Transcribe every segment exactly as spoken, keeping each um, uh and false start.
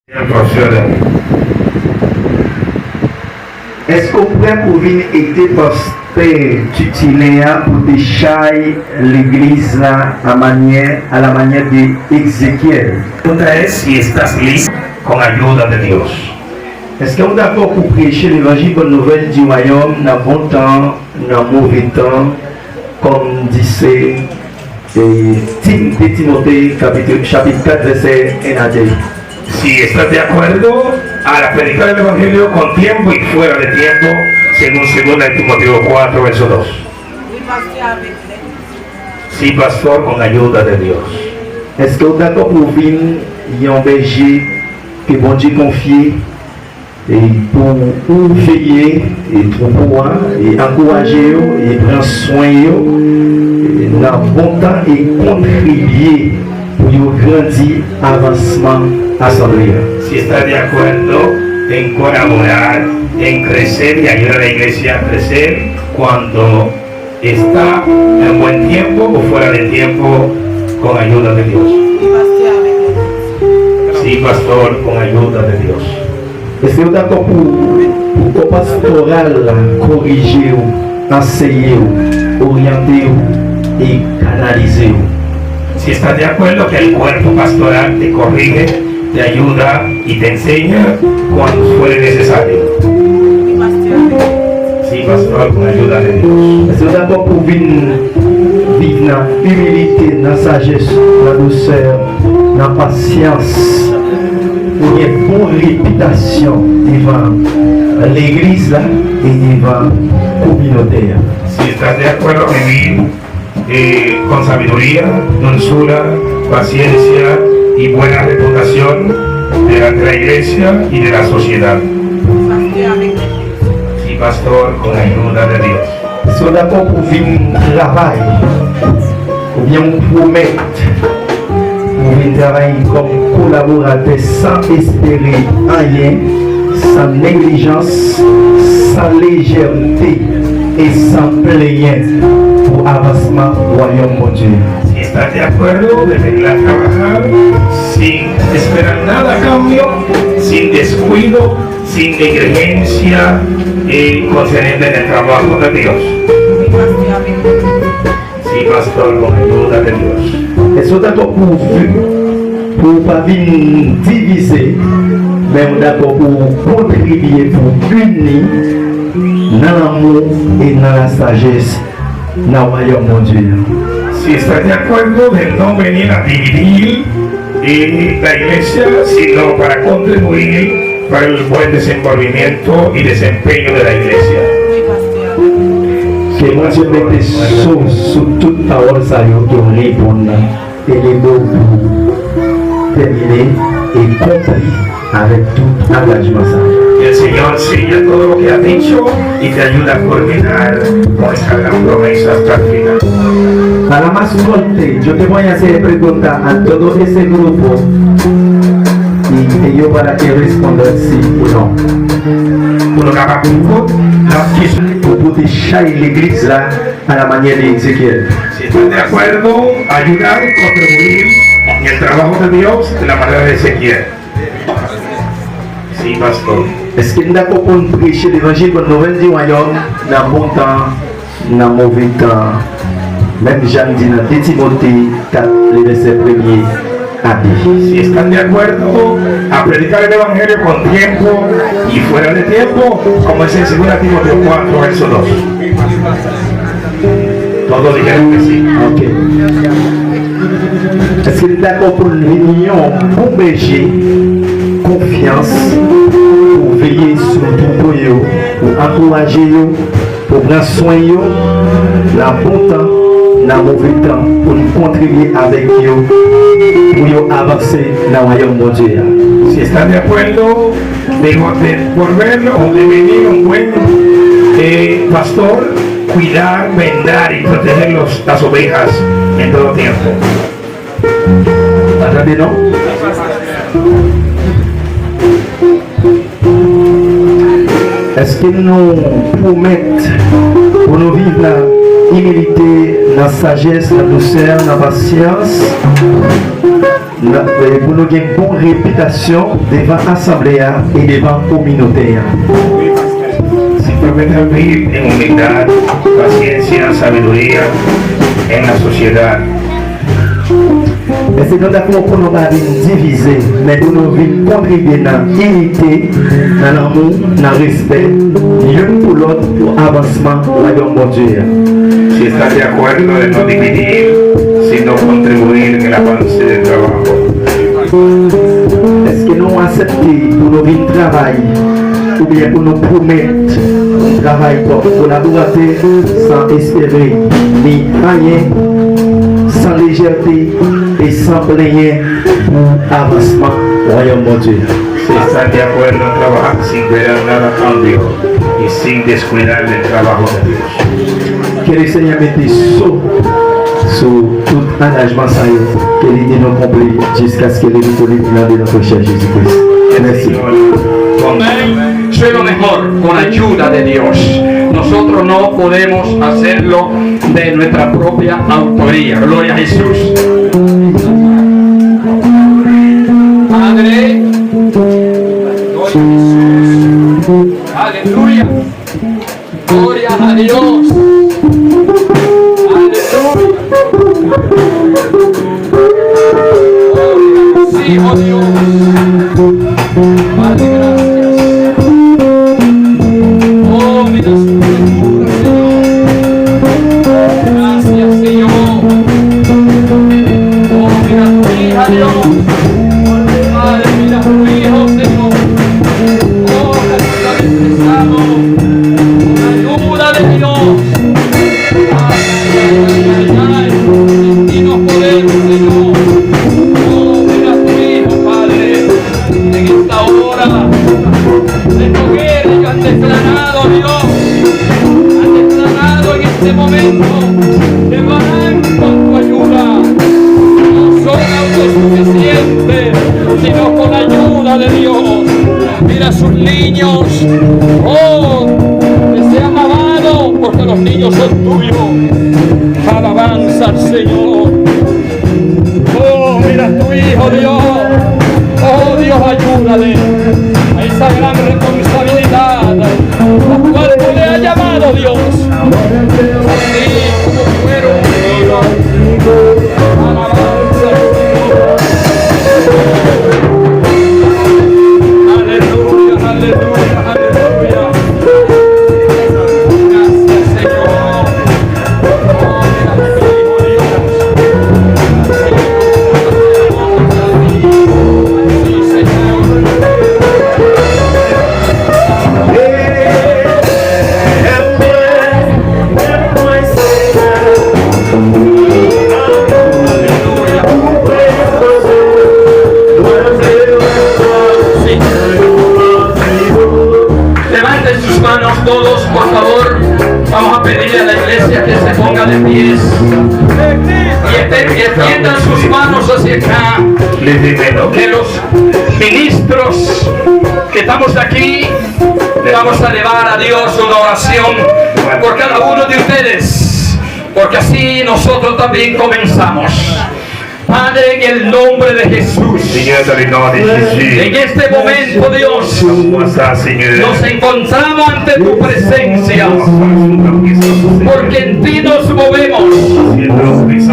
Èske w prè pou w vin ede pastè titila pou te chay legliz la a manyè, a la manyè de Ezekyèl? Pregunta es si estás listo con ayuda de Dios. Èske w dakò pou preche levanjil, bòn nouvèl di wayòm, nan bon tan, nan move tan, kòm di se E, Tim, de Timote, kapit, chapit kat, vèsè en a de. Si estás de acuerdo a la predicar el evangelio con tiempo y fuera de tiempo, según segunda de Timoteo cuatro, verso dos. Si, pastor, con ayuda de Dios. Èske w dakò pou w vin yon bèje ke Bondye konfye e pou ou veye e twoupo a, e ankouraje yo, e pran swen yo, e nan bon tan, e kontribye pou yo grandi avansman asanble a? Si está de acuerdo en colaborar, en crecer y ayudar a la iglesia a crecer cuando está en buen tiempo o fuera de tiempo, con ayuda de Dios. Sí, pastor, con ayuda de Dios. Èske w dakò pou, pou kò pastoral la korije w, anseye w, oryante w e kanalize w? Si está de acuerdo que el cuerpo pastoral te corrige, te ayuda y te enseña cuando fuere necesario. Sí, pastor, con ayuda de Dios. Èske w dakò pou vin viv nan imilite, nan sajès, nan dousè, nan pasyans, pou gen bon repitasyon devan legliz la e devan kominote a? Si estás de acuerdo a vivir eh, con sabiduría, dulzura, paciencia y buena reputación delante de la iglesia y de la sociedad. Sí, pastor, con ayuda de Dios. Si w dakò pou vin travay, oubyen w pwomèt pou vin travay kòm kolaboratè san espere anyen, san neglijans, san lejète e san plenyen pou avansman wayòm Bondye a. Si estás de acuerdo de venir a trabajar sin esperar nada a cambio, sin descuido, sin negligencia, eh, concerniente en el trabajo de Dios. Sí, pastor, con ayuda de Dios. Èske w dakò pou, pou w pa vin divize, men w dakò pou w kontribye, pou w ini nan lanmou e nan lasajès nan wayòm Bondye a? Si está de acuerdo de no venir a dividir eh, la iglesia, sino para contribuir para el buen desenvolvimiento y desempeño de la iglesia. Ke Bondye mete sou, sou tout pawòl sa yo ke w reponn nan, e lede w pou tèmine e konpli avèk tout angajman sa yo. Que el Señor siga todo lo que ha dicho y te ayude a culminar con esa gran promesa hasta el final. Para más fuerte, yo te voy a hacer pregunta a todo ese grupo y ellos para que respondan sí o no. Pou nou kapab koute nan kesyon. Pou pote chay legliz la a la manyè de Ezekyèl. Si están de acuerdo, ayudar y contribuir en el trabajo de Dios de la manera de Ezequiel. Sí, pastor. Èske n dakò pou n preche levanjil, bòn nouvèl di wayòm, nan bon tan, nan move tan, menm jan l di nan de Timote kat, le vèsè premye a de? Si están de acuerdo a predicar el evangelio con tiempo y fuera de tiempo, como dice en segunda Timoteo cuatro, verso dos. Todos dijeron que sí. Ok. Èske n dakò pou n vin yon bon bèje konfyans, pou veye sou twoupo yo, pou ankouraje yo, pou pran swen yo, nan bon tan, nan move tan, pou n kontribye avèk yo, pou yo avanse nan wayòm Bondye a? Si están de acuerdo, de, de volver o de venir un buen eh, pastor, cuidar, vendar y proteger los, las ovejas en todo tiempo. Pa tande non? Èske nou pwomèt pou nou viv nan imilite, nan sajès, nan dousè, nan pasyans, nan, e pou nou gen bon repitasyon devan asanble a e devan kominote a. Sin permiten vivir en humildad, paciencia, sabiduría en la sociedad. Èske nou dakò pou nou pa vin divize, men pou nou vin kontribye nan inite, nan lanmou, nan respè, youn pou lòt, pou avansman Wayòm Bondye a? Si está de acuerdo de no dividir, sino contribuir en el avance del trabajo. Èske nou aksepte pou nou vin travay oubyen pou nou pwomèt travay kòm kolaboratè san espere ni anyen, san lejète e san plenyen pou avansman Wayòm Bondye a. Se sa ki apwè nan travay, sin perder nada a cambio y sin descuidar del trabajo de Dios. Ke Lesenyè mete so sou tout angajman sa yo, ke li di nou konpli jiskaske li vin tounen nan de notre cher Jésus-Christ. Mèsi. Amén. Soy lo mejor con ayuda de Dios. Nosotros no podemos hacerlo de nuestra propia autoría. Gloria a Jesús. Padre, gloria a Jesús. Aleluya. Gloria a Dios. Aleluya. Oh, sí, oh Dios. Padre, gracias. Oh, mira su figura, Señor. Gracias, Señor. Oh, mira tu hija, Dios. Padre, mira tu hijo, Señor. Oh, que tú estás expresado. Con la ayuda de Dios. Ay, ay, ay, ay, ay. Sin ti no podemos, Señor. Oh, mira tu hijo, Padre. En esta hora, estos que ellos han declarado, Dios, han declarado en este momento que lo harán con tu ayuda. No son autosuficientes, sino con la ayuda de Dios. Mira a sus niños, oh, que sean amados, porque los niños son tuyos. Alabanza al Señor. Oh, mira tu hijo, Dios. Oh, Dios, ayúdale a esa gran responsabilidad a cual tú le has llamado, Dios. Así como fueron unidos. Alabanza al Señor. Aleluya, aleluya, aleluya. Gracias, Señor. Levanten sus manos todos, por favor. Vamos a pedirle a la iglesia que se ponga de pies y este- y extiendan sus manos hacia acá. Que los ministros que estamos aquí vamos a elevar a Dios una oración por cada uno de ustedes, porque así nosotros también comenzamos. Padre, en el nombre de Jesús, Seigneur, dans le nom de Jésus, en este momento, Dios, dans ce moment, Seigneur, nos encontramos ante tu presencia, nous sommes face à ta présence, Seigneur, porque en ti nos movemos,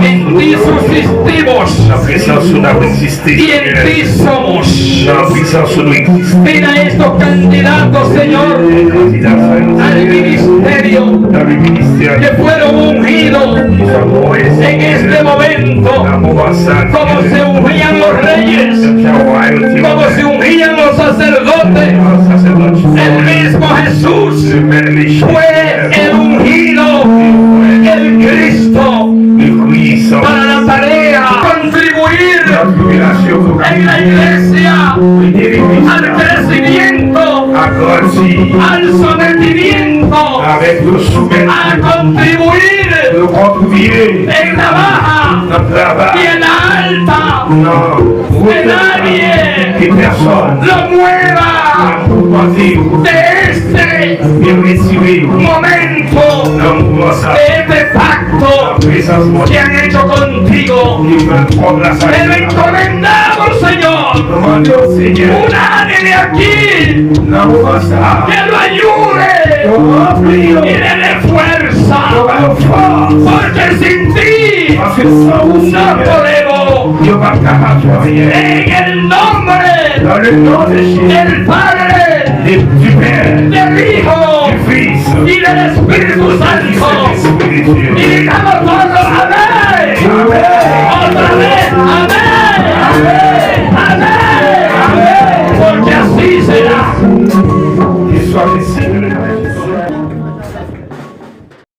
en ti subsistimos, ta présence, nous avons existé, y en ti somos. Dans ta présence, nous existons. Mira estos candidatos, Señor, al ministerio, que fueron ungidos en este momento, como se ungían los reyes, como se ungían los sacerdotes. El mismo Jesús fue el ungido, el Cristo, para la tarea, contribuir en la iglesia al crecimiento, al sometimiento, a contribuir en la baja y en la alta. Nadie lo mueva de este momento, de este pacto que han hecho contigo. Te lo encomendamos, Señor, unánime aquí, que lo ayude y le dé fuerza, porque sin ti no podemos. En el nombre del Padre, del Hijo y del Espíritu Santo. Y digamos todos amén. Otra vez, amén.